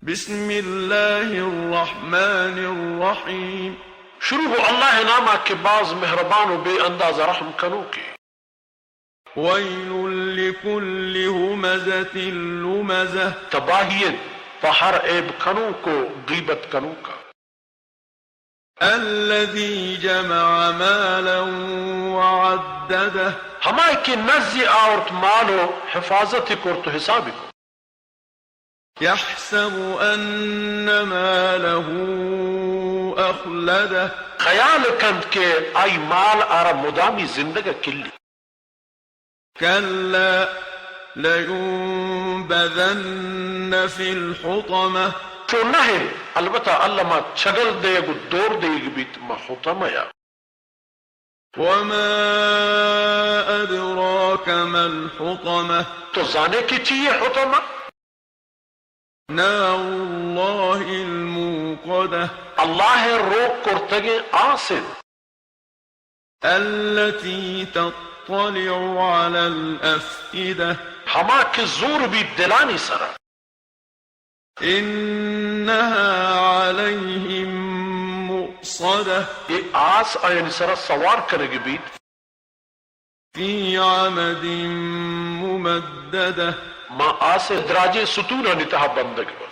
بسم الله الرحمن الرحيم. شروع گوں اللہ ءِ نام ءَ کہ باز مہربان و بے انداز رحم کنوکے. ويل لكل همزة لمزة. تباہی انت پہ ہر عیب کنوک و غیبت کنوک ءَ. الذي جمع مالا وعدده. ہما کہ نزی آورت مال و حفاظت کرت و حساب کرت. يحسب أن ماله أخلده. خیال کنت کہ آئی مال آرا مدامی زندگ ءَ کلی. كلا لينبذن في الحطمة. چو نہ انت، البتہ الما چگل دیگ و دور دیگ بیت ماں حطمہ ءَ. وما أدراك ما الحطمة. تو زانے کہ چی یہ حطمہ؟ نار الله الموقدة. اللہ ءِ روک کرتگیں آس انت. التي تطلع على الأفئدة. ہما کہ زور بیت دلانی سرا. إنها عليهم مؤصدة. اے آس آیانی سرا سوار کنگ بیت. في عمد ممددة. ماں آس ءِ دراجیں ستونانی تہا بندگ بنت.